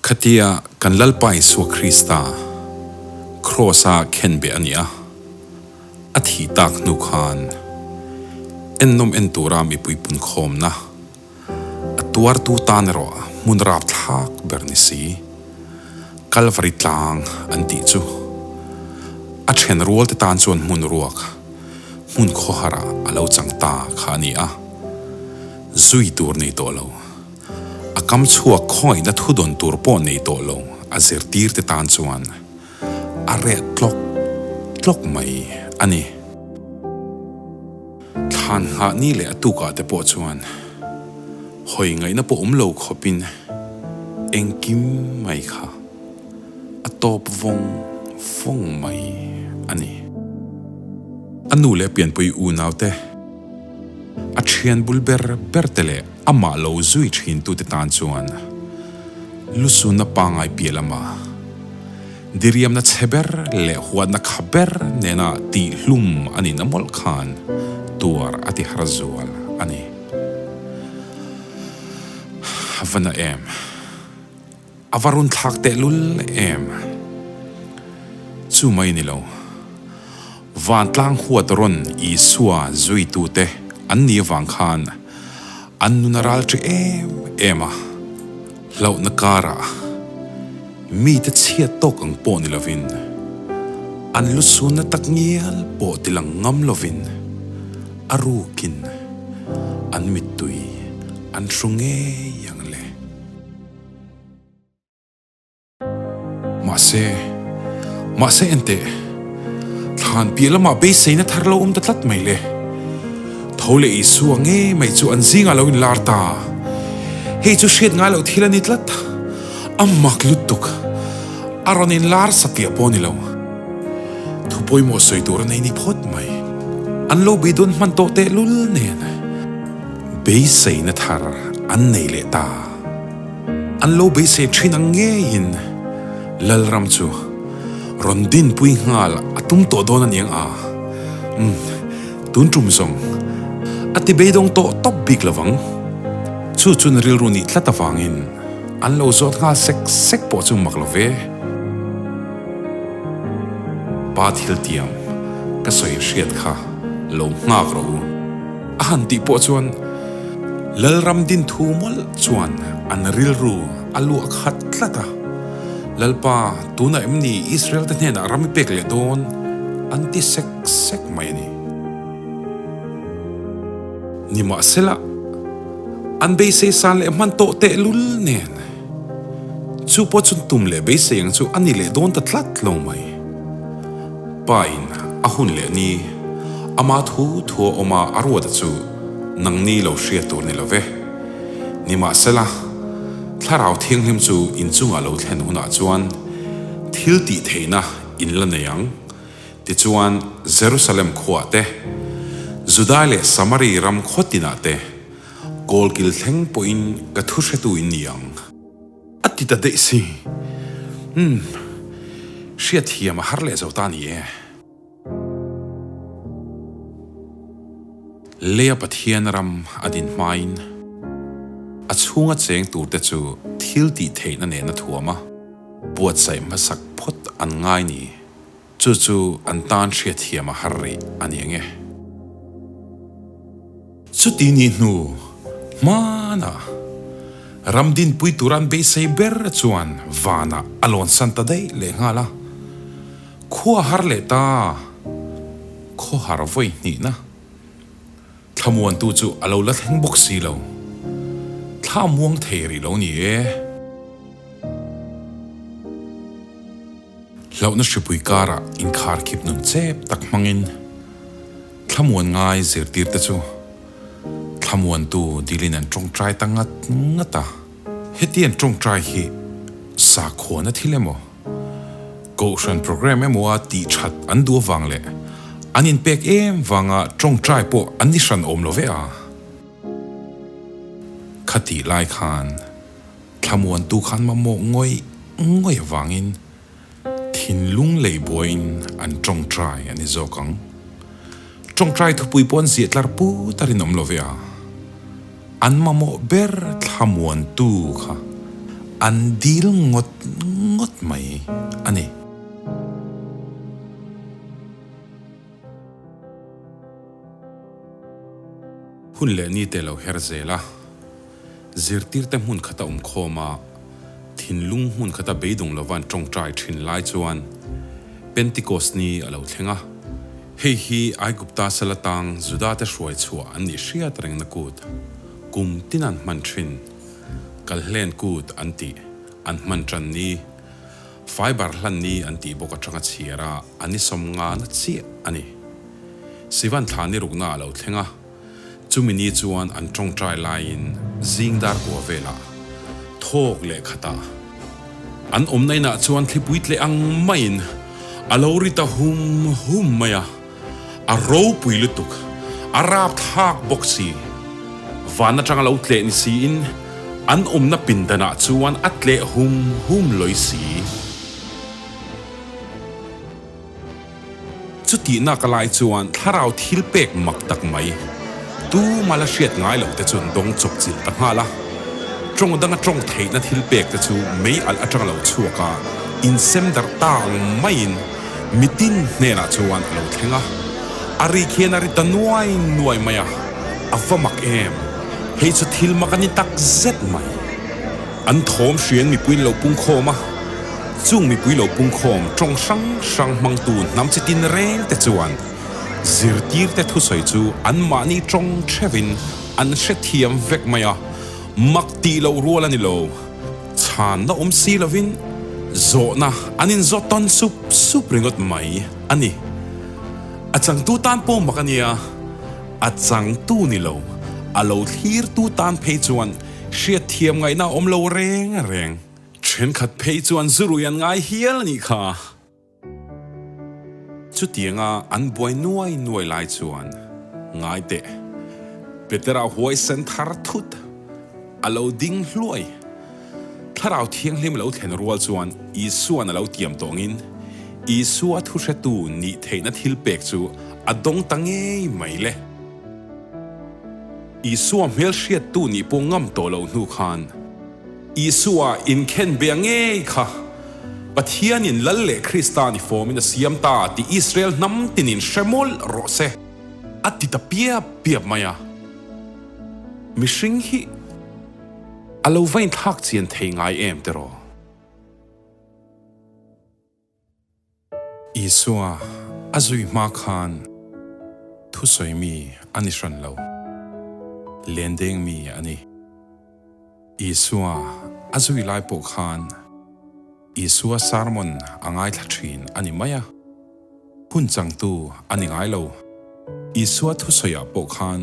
Khatia kan Lalpa Isua Krista Kraws-a khenbeh a nih a, a thih tak hnu khan ennawm en tura mipui punkhawmna a tuartu tan erawh hmun rapthlak ber ni si, Kalvari tlang an tih chu a then rualte tan chuan hmun ruak, hmun khawharah a lo chang ta kha a ni a, zui tur nei tawh lo. A kam chhuak khawngaihna thu dawn tur pawh nei tawh lo a zirtirte tan chuan a reh tlawk tlawk mai a ni. Thlan nghah ni leh a tukah te pawh chuan hawi ngaihna pawh awm lo khawpin engkim mai kha a tawp vawng vawng mai a ni. A nu leh pianpui unaute a thian bul ber ber te leh amah lo zui thin tute tan chuan lusunna pangngai piah lama diriamna chhe ber leh huatna kha ber nena tihhlum a nihna mawlh khan tuar a ti har zual a ni. A va na em? A va run thlak tehlul em? Chu mai ni lo. Vantlang huat rawn Isua zuitute an nih avang khan an nun a ral ṭi em em a. Hlauhna karah mite chhiat tawk ang pawh ni lovin an lusunna tak ngial pawh tilang ngam lovin a rukin an mittui an hru ngei ang le. Mahse, mahse enteh, thlan piah lamah beiseina thar lo awm ta tlat mai le. Tho leh Isua ngei mai chu an zingah lo inlar ta. Hei chu hriat ngai loh thil a ni tlat. A mak lutuk. A rawn inlar satliah pawh a ni lo. Thu pawimawh sawi tur a nei ni phawt mai. An lo beidawn hman tawh tehlul nen beiseina thar an nei leh ta. An lo beisei thin ang ngeiin Lalram chu rawn dinpui nghal a tum tawh dawn a niang a, umm, tun tum zawng a ti beidawng tawh tawp bik lovang. Chu chun rilru nih tlat avangin an lo zawt nghal sek sek pawh chu mak lo ve. Pa thil tiam ka sawi hriat kha lo nghak rawh u. A han tih pawh chuan Lalram din thu mawlh chuan an rilru a luah khat tlat a, Lalpa, tunah em ni Israel te hnenah ram i pek leh dawn? an ti sek sek mai a ni. Nimahsela, an beisei san leh hman tawh tehlul nen, chu pawh chun tum leh beisei ang chu a ni leh dawn ta tlat lo mai. Pa in a hun leh ni, ama thu thu a awm a a ruata chu nangni lo hriat tur ni lo ve. Nimahsela, Thlarau Thianghlim chu inchungah lo thlen hunah chuan thil tih theihna in la nei ang. Tichuan, Jerusalem khuaah te, Judai leh Samari ram khaw tinah te, kawlkil thleng pawhin ka thu hretu in ni ang. A ti ta daih si. Umm, hriatthiam a har leh zo ta ni e. Leia Pathian ram a din hmain a chhunga cheng turte chu thil tih theihna nena thuam a, buatsaih hmasak phawt an ngai ni. Chu chu an tan hriatthiam a har rih a ni ang e. Chuti ni hnu hmanah ram dinpui tura an beisei ber chuan vanah a lawnsan ta daih leh nghal a, khua har leh ta khawhar vawi hnihna thlamuantu chu a lo la thleng bawk si lo, thla muang thei rih lo ni e. Hlauhna hripui karah inkharkhip nun chep tak hmangin. Thlamuan ngai zirtirte chu thlamuantu dilin an tawngtai ta ngat ngat a. Heti an tawngtai hi sakhuana thil emaw, kohhran programme emawa tih that an duh avang leh an inpek em vanga tawngtai pawh an ni hran awm lo ve a. Khatih lai khan thlamuantu khan mamawh ngawih ngawih avangin Thinlung lei buaiin an tawngtai a ni zawk ang. Tawngtai thupui pawh an ziah tlar put a rinawm lo ve a. An mamawh ber thlamuantu kha an dil ngawt ngawt mai a ni. Hun leh ni te lo her zel a, zirtirte hmun khata awm khawm a, thinlung hmun khata beidawng lova an tawngtai thin lai chuan Pentikos ni a lo thleng a. Hei hi Aigupta sal atang Judate hruai chhuah an nih hriat rengna kut, kum tin an hman thin, Kalhlen kut an tih, an hman tan ni, Fiber hlan ni an tih bawk atanga chhiar a, a ni sawmngana chiah a ni. Sivan thla ni rukna a lo thleng a, chumi ni chuan an tawngtai laiin zing dar kua velah thawk leh khatah an awmna inah chuan thlipui tleh ang maiin a lo ri ta hum hum mai a, a ropui lutuk, a rapthlak bawk si. Van atanga lo tleh ni siin an awmna pindanah chuan a tleh hum hum lawi si. Chutihna ka lai chuan thlarau thil pek mak tak mai, tuma la hriat ngai loh te chu an dawng chawp chilh ta nghal a. Tawng danga tawng theihna thil pek te chu mei alh atanga lo chhuak a, insem darh ta ang maiin mitin hnenah chuan a lo thleng a. A ri khian a ri ta nuai nuai mai a, a va mak em! Hei chu thil mak a ni tak zet mai. An thawm hrian mipui an lo pungkhawm a. Chung mipui lo pungkhawm tawng hrang hrang hmangtu hnam chi tin reng te chuan zirtirte thusawi chu anmahni tawng theuhin an hrethiam vek mai a, mak tih loh rual a ni lo. Chhanna awm si lovin zawhna an inzawt tawn sup sup ringawt mai a ni. A changtu tan pawh mak a nia, a changtu ni lo, a lo thlirtu tan phei chuan hriatthiam ngaihna a awm lo reng reng. Thenkhat phei chuan zurui an ngai hial a nih kha. Chutianga an buai nuai nuai lai chuan ngai teh, Petera huaisen thar thut a lo ding hluai. Thlarau Thianghlim lo thlen rual chuan Isua'n a lo tiam tawngin Isua thuhretu nih theihna thil pek chu a dawng ta ngei mai le. Isua hmelhriattu nih pawh ngam tawh loh hnu khan Isua inkhen bia ngei kha Pathianin Lal leh Krista ni fawmin a siam ta tih Israel hnam tinin hre mawlh rawh se a ti ta piap piap mai a. Mihring hi a lo va inthlak chian thei ngai em tiraw? Isua a zui hma khan thusawi mi a ni hran lo, lendeng mi a ni. Isua a zui lai pawh khan Isua sermon a ngaithla thin a ni mai a, hun changtu a ni ngai lo. Isua thusawiah pawh khan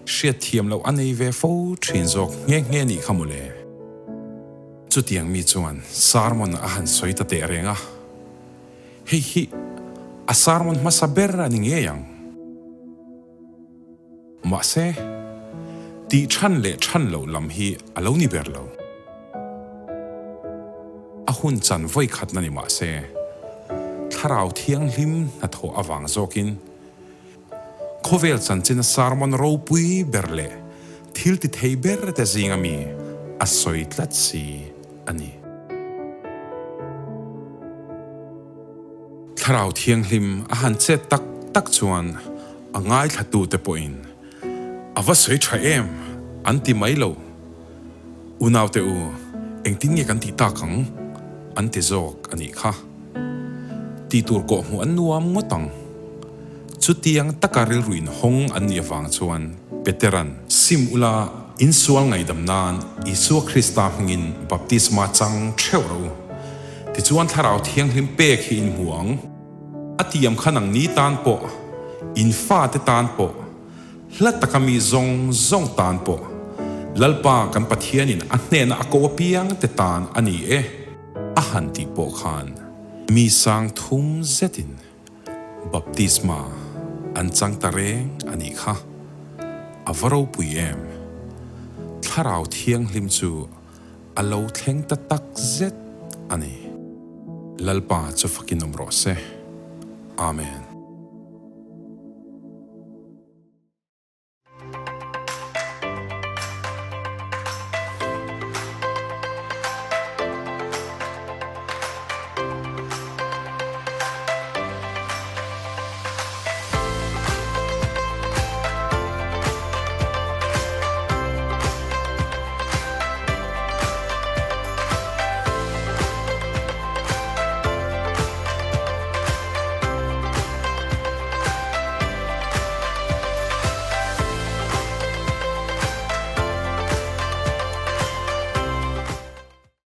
hriatthiam loh a nei ve fo thin zawk nghe nghe nih kha mawle. Chutiang mi chuan sermon a han sawi ta teh reng a, hei hi a sermon hmasa ber a ni ngei ang. Mahse, tih than leh than loh lam hi a lo ni ber lo. A hun chan vawi khatna ni mahse, Thlarau Thianghlim hnathawh avang zawkin Khawvel chanchina sermon ropui ber leh thil ti thei ber te zinga mi a sawi tlat si a ni. Thlarau Thianghlim a han chet tak tak chuan a ngaithlatute pawhin a va sawi tha em an ti mai lo. Unaute u, engtin nge kan tih tak ang? an ti zawk a nih kha. Tih tur kawhhmuh an nuam ngawt ang. Chutiang taka rilru inhawng an nih avang chuan Petera'n, Sim ula, insual ngaihdam nan Isua Krista hmingin baptisma chang theuh rawh u. Tichuan Thlarau Thianghlim pek hi in hmu ang. A tiam kha nang ni tan pawh, in fate tan pawh, hla taka mi zawng zawng tan pawh, Lalpa kan Pathianin a hnena a ko apiang te tan a ni e, a han tih pawh khan mi sang thum zetin Baptisma an chang ta reng a nih kha. A va ropui em? Thlarau Thianghlim chu a lo thleng ta tak zet a ni. Lalpa chu fakin awm rawh se. Amen.